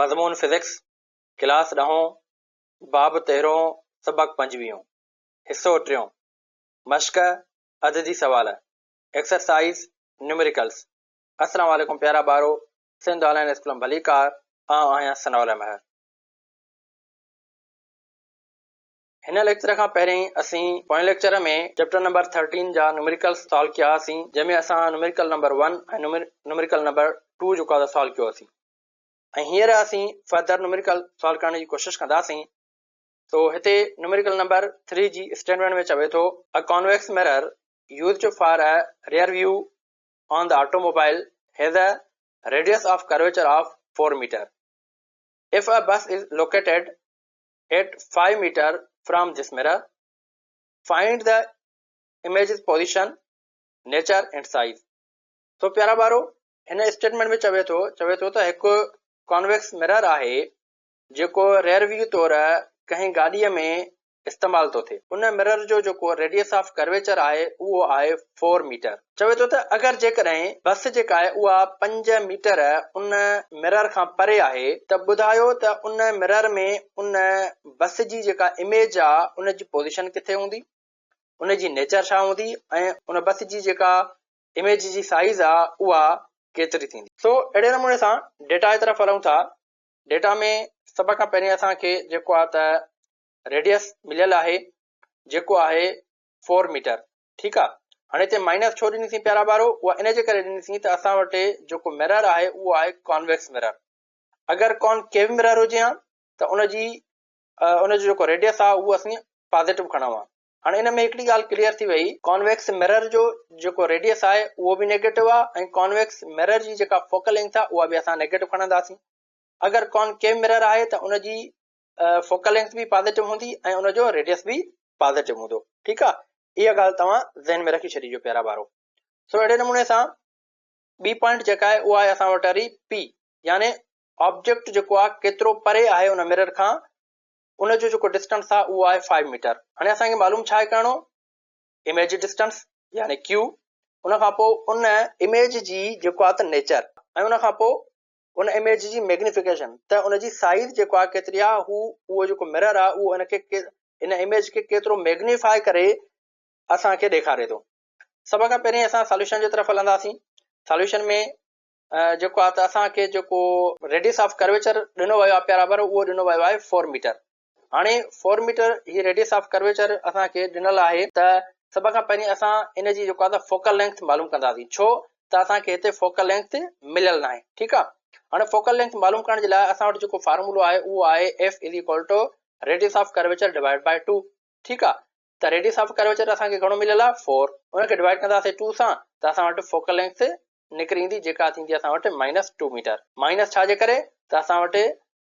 مضمون physics, class ڏهون، باب تيرهون، سبق پنجويهون، حصو ٽيون، مشق، عددي سوال، ايڪسرسائيز، نيومريڪلز. السلام عليڪم پيارا ٻارو، سنڌ آن لائين اسڪول ۾ ڀليڪار، آئون آهيان ثناء الله مهر. هن ليڪچر کان پهرين اسين پوئين ليڪچر ۾ چيپٽر نمبر ٿرٽين جا نيومريڪلز سالو ڪيا هئاسين، جنهن ۾ اسان نيومريڪل نمبر ون ۽ نيومريڪل نمبر ٽو جيڪو آهي سالو ڪيو هئاسين ۽ هينئر اسين فردر نيومريڪل سالو ڪرڻ جي ڪوشش ڪنداسين. سو هتي نيومريڪل نمبر ٿري جي اسٽيٽمينٽ ۾ چوي ٿو، A convex mirror used for a rear view on the automobile has a radius of curvature of 4 meter. If a bus is located at 5 meter from this mirror, find the image's position, nature and size. سو پيارا ٻارو هن statement ۾ چوي ٿو چوي ٿو ته هڪ ڪانويڪس mirror آهي جيڪو ريئر ويو طور ڪنهن گاڏيء ۾ استعمال ٿو ٿئي. ان مرر جو جيڪو ريڊيس آف ڪرويچر آهي اهو آهي فور ميٽر. چوي ٿو ته اگر جيڪڏهن بس جيڪا آهي اها پنج ميٽر ان مرر کان پري آهي ته ٻڌايو ته ان مرر ۾ ان بس جي جيڪا اميج آ ان جي پوزيشن ڪٿي هوندي، ان جي نيچر ڇا هوندي ۽ ان بس جي جيڪا اميج جي سائيز آ اها ڪيتري ٿيندي. سو اهڙي نموني سان ڊيٽا جي طرف هلون ٿا. ڊيٽا ۾ سڀ کان پهرين اسان کي جيڪو آ ته ريڊيس مليل آهي جيڪو آهي فور ميٽر ٺيڪ آ هاڻي هتي مائنس ڇو ڏنيسين پيارا ٻارو اها ان جي ڪري ڏنيسين ته اسان وٽ جيڪو مرر آهي اهو آهي ڪانويڪس مرر اگر ڪان ڪيو مرر هجي ها ته ان جي ان جو جيڪو ريڊيس آ اهو اسين پازيٽو کڻون ها هاڻي ان ۾ هڪڙي ڳالهه ڪليئر ٿي وئي ڪانويڪس مرر جو جيڪو ريڊيس آهي اهو به نيگيٽو آ ۽ ڪانويڪس مرر جي جيڪا فوڪل لينٿ آ اها به اسان نيگيٽو کڻنداسين اگر ڪان ڪيو مرر آهي ته ان جي فوڪل لينٿ به پازيٽو هوندي ۽ ان جو ريڊيس به پازيٽو هوندو ٺيڪ آ اها ڳالهه توهان ذهن ۾ رکي ڇڏجو پيارا ٻارو سو اهڙي نموني سان ٻي پوائنٽ جيڪا آهي اها آهي اسان وٽ وري پي يعني آبجيڪٽ جيڪو آهي ڪيترو پري آهي ان مرر کان ان جو جيڪو ڊسٽنس آهي اهو آهي 5 ميٽر هاڻي اسان کي معلوم ڇا آهي ڪرڻو اميج ڊسٽنس يعني ڪيو ان کان پوء ان اميج جي جيڪو آهي ته نيچر ۽ ان کان پوء ان اميج جي ميگنيفڪيشن ته ان جي سائيز جيڪو آهي ڪيتري آهي هو اهو جيڪو مرر آهي اهو ان کي ان اميج کي ڪيترو ميگنيفائي ڪري اسان کي ڏيکاري ٿو. سڀ کان پهرين اسان ساليوشن جي طرف هلنداسين. ساليوشن ۾ جيڪو آهي ته اسان کي جيڪو ريڊيس آف ڪرويچر ڏنو ويو آهي پيارا ٻارو اهو ڏنو ويو آهي فور ميٽر. هاڻي فور ميٽر هي ريڊيس آف ڪرويچر اسان کي ڏنل آهي ته سڀ کان پهرين اسان ان جي جيڪو آهي ته فوڪل لينٿ معلوم ڪنداسين ڇو ته اسان کي هتي فوڪل لينٿ مليل ناهي ٺيڪ آهي هاڻي فوڪل لينٿ معلوم ڪرڻ جي لاء اسان وٽ جيڪو فارمولو آهي اهو آهي F is equal to radius of curvature divide by 2 ٺيڪ آهي ته ريڊيس آف ڪرويچر اسان کي گهڻو مليل آهي 4 ان کي ڊوائيڊ ڪنداسين 2 سان ته اسان وٽ فوڪل لينٿ نڪري ايندي جيڪا ٿيندي اسان وٽ مائنس 2 ميٽر مائنس ڇا جي ڪري ته اسان وٽ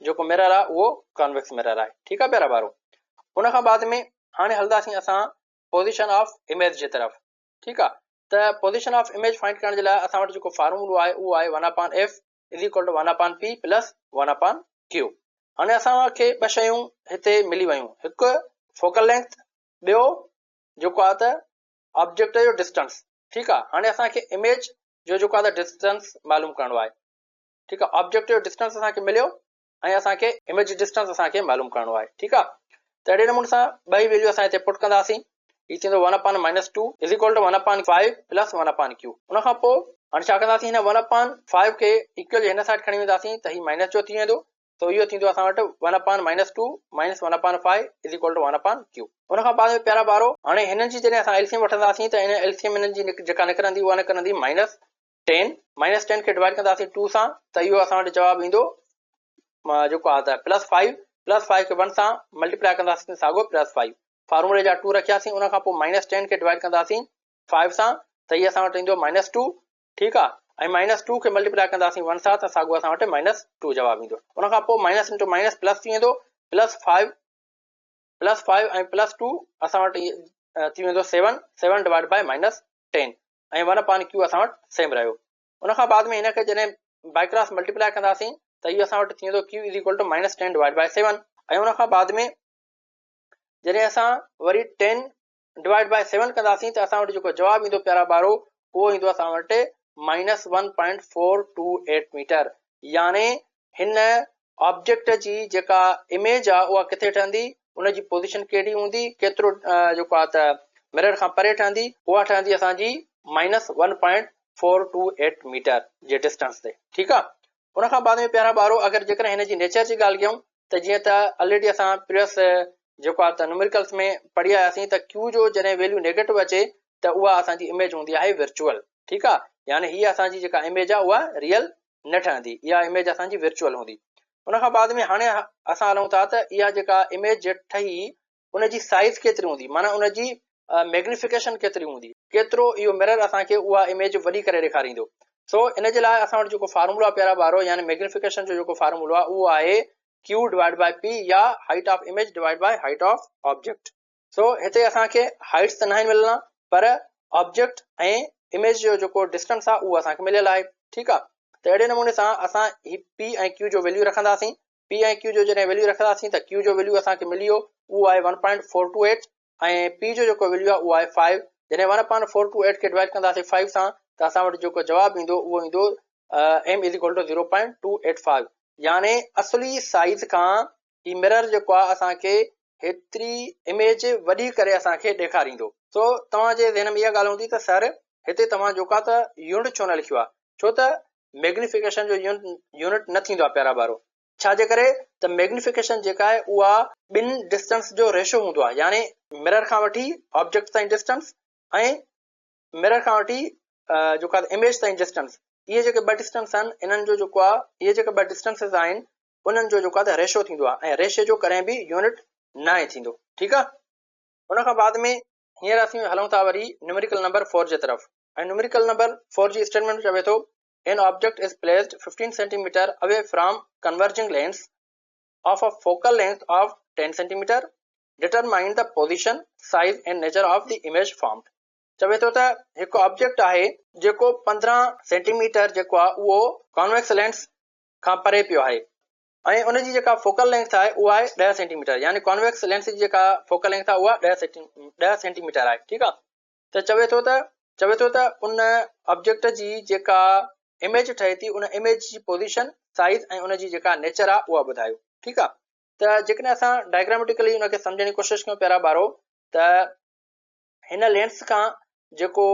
جيڪو مرر آهي اهو ڪانويڪس مرر آهي ٺيڪ آهي پيارا ٻارو ان کان بعد ۾ هاڻي هلنداسين اسان پوزيشن آف اميج جي طرف ٺيڪ آهي ته پوزيشن آف اميج فائنڊ ڪرڻ جي لاء اسان وٽ جيڪو فارمولو آهي اهو آهي 1 upon F is equal to 1 upon P plus 1 upon Q هاڻي اسان کي ٻه شيون هتي ملي ويون هڪ فوڪل لينٿ ٻيو جيڪو آهي ته آبجيڪٽ جو ڊسٽنس ٺيڪ آهي هاڻي اسان کي اميج جو جيڪو آهي ته ڊسٽنس معلوم ڪرڻو آهي ٺيڪ آ آبجيڪٽ جو ڊسٽنس اسان کي مليو ۽ اسان کي اميج جو ڊسٽنس اسان کي معلوم ڪرڻو آهي ٺيڪ آ ته اهڙي نموني سان ٻئي ويليو اسان هتي پٽ ڪنداسين هي ٿيندو 1 اپان minus 2 is equal to 1 upon 5 plus 1 upon q ان کان پوء هاڻي ڇا ڪنداسين هن 1 اپان 5 کي ايڪول جي هن سائيڊ کڻي وينداسين ته هي مائنس جو ٿي ويندو ته اهو ٿيندو اسان وٽ 1 اپان مائنس 2 مائنس 1 اپان 5 is equal to 1 upon q ان کان بعد ۾ پيارا ٻارو هاڻي هنن جي جڏهن اسان ايل سي ايم وٺنداسين ته ان ايل سي ايم هنن جي جيڪا نڪرندي اها نڪرندي مائنس ٽين مائنس ٽين کي ڊوائيڊ ڪنداسين ٽو سان ته اهو اسان وٽ جواب ايندو جيڪو آهي ته پلس فائيو پلس فائيو کي ون سان ملٽيپلائي ڪنداسين ساڳو پلس فائيو فارمولي جا ٽو رکياسين ان کان پوء مائنس ٽين کي ڊوائيڊ ڪنداسين فائيو سان ته هي اسان وٽ ايندو مائنس ٽو ٺيڪ آهي ۽ مائنس ٽو کي ملٽيپلائي ڪنداسين ون سان ته ساڳو اسان وٽ مائنس ٽو جواب ايندو ان کان پوء مائنس انٽو مائنس پلس ٿي ويندو plus five plus five ۽ plus two اسان وٽ ٿي ويندو seven seven divide by minus ten ۽ one upon q اسان وٽ سيم رهيو. ان کان بعد ۾ هن کي جڏهن بائي ڪراس ملٽيپلائي ڪنداسين ته اهو اسان وٽ ٿي ويندو q is equal to minus ten divide by seven ۽ ان کان بعد ۾ جڏهن اسان وري ٽين ڊوائيڊ بائي سيون ڪنداسين ته اسان وٽ جيڪو جواب ايندو پيارا ٻارو اهو ايندو اسان وٽ minus one point four two eight metre يعني هن آبجيڪٽ جي جيڪا اميج آهي اها ڪٿي ٺهندي، ان جي پوزيشن ڪهڙي هوندي، ڪيترو جيڪو آهي ته مرر کان پري ٺهندي، اها ٺهندي اسان جي minus one point four two eight metre جي ڊسٽنس تي. ٺيڪ آهي. ان کان بعد ۾ پيارا ٻارو اگر جيڪڏهن هن جي نيچر جي ڳالهه ڪيون ته جيئن ته الريڊي اسان پريوس جيڪو آهي ته نوميريڪلس ۾ پڙهي آياسين ته ڪيو جو جڏهن ويليو نيگيٽو اچي ته اها اسان جي اميج هوندي آهي ورچوئل. ٺيڪ آهي. يعني هي اسان جي جيڪا اميج آهي اها ريئل نه ٺهندي، اها اميج اسان جي ورچوئل هوندي. ان کان بعد ۾ هاڻي اسان هلون ٿا ته اها جيڪا اميج ٺهي ان جي سائيز ڪيتري هوندي، معنيٰ ان جي ميگنيفڪيشن ڪيتري هوندي، ڪيترو اهو مرر اسان کي اها اميج وڏي ڪري ڏيکاريندو. سو ان جي لاء اسان وٽ جيڪو فارمولو آهي پيارا ٻارو يعني ميگنيفڪيشن جو جيڪو فارمولو آهي اهو آهي Q divide by P يا height of image divide by height of object. سو هتي اسان کي هائيٽس ته ناهن ملڻا پر آبجيڪٽ ۽ اميج جو جيڪو ڊسٽنس آهي اهو اسان کي مليل آهي. ٺيڪ آهي ته اهڙي نموني سان اسان هي پي ۽ ڪيو جو ويليو رکنداسين. پي ۽ ڪيو جو جڏهن ويليو رکنداسين ته ڪيو جو ويليو اسان کي ملي ويو اهو آهي one point four two eight ۽ P جو جيڪو ويليو آهي اهو آهي فائيو. جڏهن one point four two eight کي ڊوائيڊ ڪنداسين فائيو سان ته اسان وٽ جيڪو جواب ايندو اهو ايندو M is equal to zero point two eight five يعني اصلي سائيز کان هي مرر جيڪو آهي اسان کي هيتري اميج وڏي ڪري اسان کي ڏيکاريندو. سو توهان جي ذهن ۾ اها ڳالهه هوندي ته سر هتي توهان جيڪو آهي ته يونٽ ڇو نه لکيو آهي؟ ڇو ته ميگنيفڪيشن جو يونٽ نه ٿيندو آهي پيارا ٻارو. ڇا جي ڪري ته ميگنيفڪيشن جيڪا آهي اها ٻن ڊسٽنس جو ريشو هوندو آهي يعني مرر کان وٺي آبجيڪٽ تائين ڊسٽنس ۽ مرر کان وٺي جيڪو آهي اميج تائين ڊسٽنس. اهي جيڪي ٻه ڊسٽنس آهن انهن جو جيڪو آهي اهي جيڪي ٻه ڊسٽنسز آهن انهن جو جيڪو آهي ته ريشو ٿيندو آهي ۽ ريشي جو ڪڏهن به يونٽ ناهي ٿيندو. ٺيڪ آهي. ان کان بعد ۾ هينئر اسين هلون ٿا وري نيوميريڪل نمبر فور جي طرف ۽ نيوميريڪل نمبر فور جي اسٽيٽمينٽ چوي ٿو An object is placed 15 centimeter away from converging lens of a focal length of 10 centimeter. Determine the position, size and nature of the image formed. چوي ٿو ته هڪ آبجيڪٽ آهي جيڪو 15 سينٽي ميٽر جيڪو آهي اهو ڪانويڪس لينس کان پري پيو آهي ۽ ان جي جيڪا فوڪل لينٿ آهي اها آهي 10 سينٽي ميٽر يعني ڪانويڪس لينس جي جيڪا فوڪل لينٿ آهي اها 10 سينٽي ميٽر آهي. ٺيڪ آهي ته چوي ٿو ته ان آبجيڪٽ جي جيڪا اميج ٺهي ٿي ان اميج جي پوزيشن، سائيز ۽ ان جي جيڪا نيچر آهي اها ٻڌايو. ٺيڪ آهي ته جيڪڏهن اسان ڊائگراميٽيڪلي ان کي سمجهڻ جي ڪوشش ڪيون پيارا ٻارو ته هن لينس کان جيڪو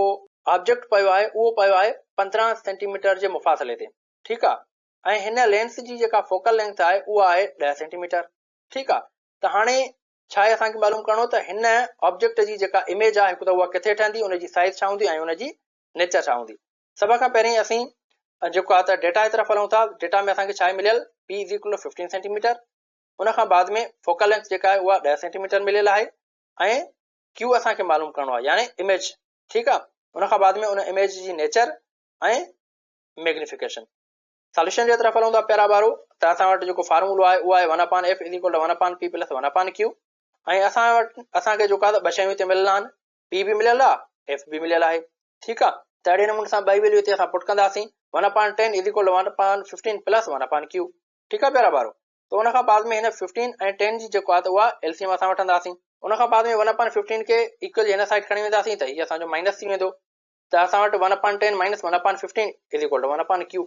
آبجيڪٽ پيو آهي اهو پيو آهي 15 سينٽي ميٽر جي مفاصلي تي. ٺيڪ آ ۽ هن لينس جي جيڪا فوڪل لينٿ آهي اها آهي 10 سينٽي ميٽر. ٺيڪ آ ته هاڻي ڇا آهي اسان کي معلوم ڪرڻو ته هن آبجيڪٽ جي جيڪا اميج آهي هڪ ته اها ڪٿي ٺهندي ان جي سائيز ڇا هوندي ۽ ان جي نيچر ڇا هوندي. سڀ کان پهرين اسين جيڪو آهي ته ڊيٽا جي طرف هلون ٿا. ڊيٽا ۾ اسان کي ڇا آهي مليل P is equal to 15 centimetre ان کان بعد ۾ فوڪل لينٿ جيڪا آهي اها 10 سينٽي ميٽر مليل آهي ۽ Q اسان کي معلوم ڪرڻو آهي يعني اميج. ٺيڪ آ ان کان بعد ۾ ان اميج جي نيچر ۽ ميگنيفڪيشن. ساليوشن جي طرف هلون ٿا پيارا ٻارو ته اسان وٽ جيڪو فارمولو آهي اهو آهي one upon F is equal to one upon P plus one upon Q ۽ اسان وٽ اسان کي جيڪو آهي ٻه شيون هتي مليل آهن پي به مليل آهي ايف به مليل آهي. ٺيڪ آهي ته اهڙي نموني سان ٻئي ويليو هتي اسان پٽ ڪنداسين one upon ten is equal to one upon fifteen plus one upon Q. ٺيڪ آهي پيارا ٻارو ته ان کان بعد ۾ هن ففٽين ۽ ٽين جي جيڪو آهي ته اها ايل سي ايم اسان وٺنداسين ان کان بعد ۾ ون اپان ففٽين کي ايڪول جي هن سائيڊ کڻي وينداسين ته هي اسان جو مائنس ٿي ويندو ته اسان وٽ one upon ten minus one upon fifteen is equal to one upon Q.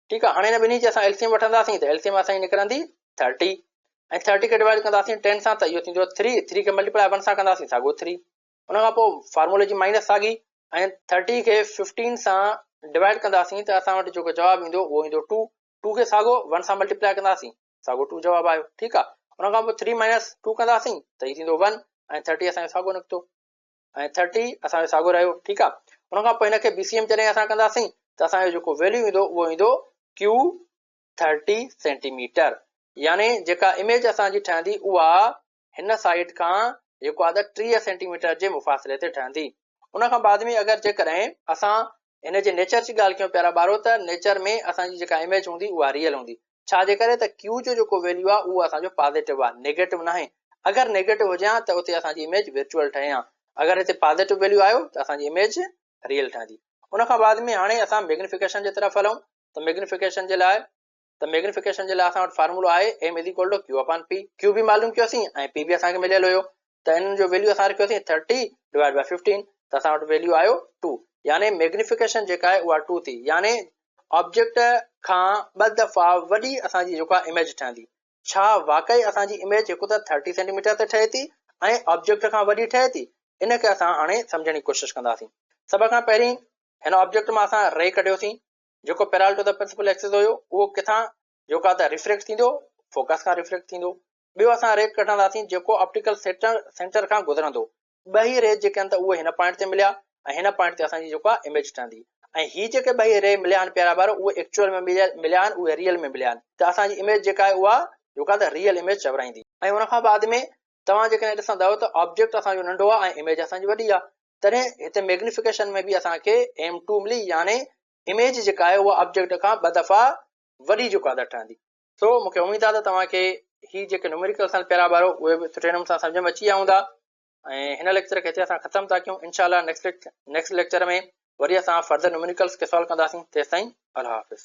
ٺيڪ آهي هاڻي هن ٻنهي جي اسان ايل سي ايم وٺنداسين ته ايل سي ايم اسان جي نڪرندي ٿرٽي ۽ ٿرٽي کي ڊوائيڊ ڪنداسين ٽين سان ته اهو ٿيندو ٿري، ٿري کي ملٽيپلائي ون سان ڪنداسين ساڳو ٿري ان کان پوء فارمولي جي مائنس ساڳي ۽ ٿرٽي کي ففٽين سان ڊوائيڊ ڪنداسين ته اسان وٽ جيڪو جواب ايندو اهو ايندو ٽو، ٽو کي ساڳو ون سان ملٽيپلائي ڪنداسين ساڳو ٽو جواب آيو. ٺيڪ آهي ان کان پوء ٿري مائنس ٽو ڪنداسين ته هي ٿيندو ون ۽ ٿرٽي اسان جو ساڳو نڪتو ۽ ٿرٽي اسان جو ساڳو رهيو. ٺيڪ آ ان کان پوء هن کي بي سي ايم جڏهن اسان ڪنداسين ته اسان جو جيڪو ويليو ايندو اهو ايندو ڪيو ٿرٽي سينٽي ميٽر يعني جيڪا اميج اسان جي ٺهندي اها هن سائيڊ کان جيڪو آ ته 30 سينٽي ميٽر جي مفاصلي تي ٺهندي. ان کان بعد ۾ اگر جيڪڏهن اسان هن جي نيچر جي ڳالهه ڪيون پيارا ٻارو ته نيچر ۾ اسان جي جيڪا اميج هوندي اها ريئل هوندي ڇا جي ڪري ته ڪيو جو جيڪو ويليو آهي اهو اسان جو پازيٽو آهي نيگيٽو ناهي اگر نيگيٽو هجي ها ته اتي اسان جي اميج ورچوئل ٺهي ها اگر هتي پازيٽو ويليو آيو ته اسان جي اميج ريئل ٺهندي. ان کان بعد ۾ هاڻي اسان ميگنيفڪيشن جي طرف هلون ته ميگنيفڪيشن جي لاء ته ميگنيفڪيشن جي لاء اسان وٽ فارمولو آهي M is equal to Q upon P. Q به معلوم ڪيوسين ۽ پي به اسان کي مليل هيو ته انهن جو ويليو اسان رکيوسين ٿرٽي ڊوائيڊ بائي ففٽين ته اسان وٽ ويليو آيو ٽو يعني ميگنيفڪيشن جيڪا آهي اها ٽو ٿي يعني آبجيڪٽ کان ٻه دفعا وڏي اسان جي جيڪا اميج ٺهندي. ڇا واقعي اسان جي اميج هڪ ته ٿرٽي سينٽي ميٽر تي ٺهي ٿي ۽ آبجيڪٽ کان وڏي ٺهي ٿي؟ ان کي اسان هاڻي سمجهڻ جي ڪوشش ڪنداسين. سڀ کان پهرين هن آبجيڪٽ مان اسان ري ڪڍيوسين جيڪو parallel to the principal axis هيو اهو ڪٿان جيڪو آهي ته ريفريڪٽ ٿيندو؟ فوڪس کان ريفريڪٽ ٿيندو. ٻيو اسان ري ڪڍنداسين جيڪو آپٽيڪل سينٽر کان گذرندو. ٻئي ري جيڪي آهن ته اهي هن پوائنٽ تي مليا ۽ هن پوائنٽ تي اسان جي جيڪو آهي اميج ٺهندي ۽ هي جيڪي ٻئي ري مليا آهن پيارا ٻارو اهي ايڪچوئل ۾ مليا آهن اهي ريئل ۾ مليا آهن ته اسان جي اميج جيڪا آهي اها جيڪا ته ريئل اميج چورائيندي. ۽ ان کان بعد ۾ توهان جيڪڏهن ڏسندؤ ته آبجيڪٽ اسان جو ننڍو آهي ۽ اميج اسان جي وڏي آهي تڏهن هتي ميگنيفڪيشن ۾ به اسان کي ايم ٽو ملي يعني اميج جيڪا آهي اها آبجيڪٽ کان ٻه دفعا وڏي جيڪا آهي ٺهندي. سو مون کي اميد آهي ته توهان کي هي جيڪي نوميريڪلس آهن پيارا ٻارو اهي به سٺي نموني سان سمجهه ۾ اچي ويا هوندا ۽ هن ليڪچر کي هتي اسان ختم ٿا ڪيون انشاء الله نيڪسٽ ليڪچر ۾ وري اسان فردر نوميريڪلس کي سالو ڪنداسين تيستائين الله حافظ.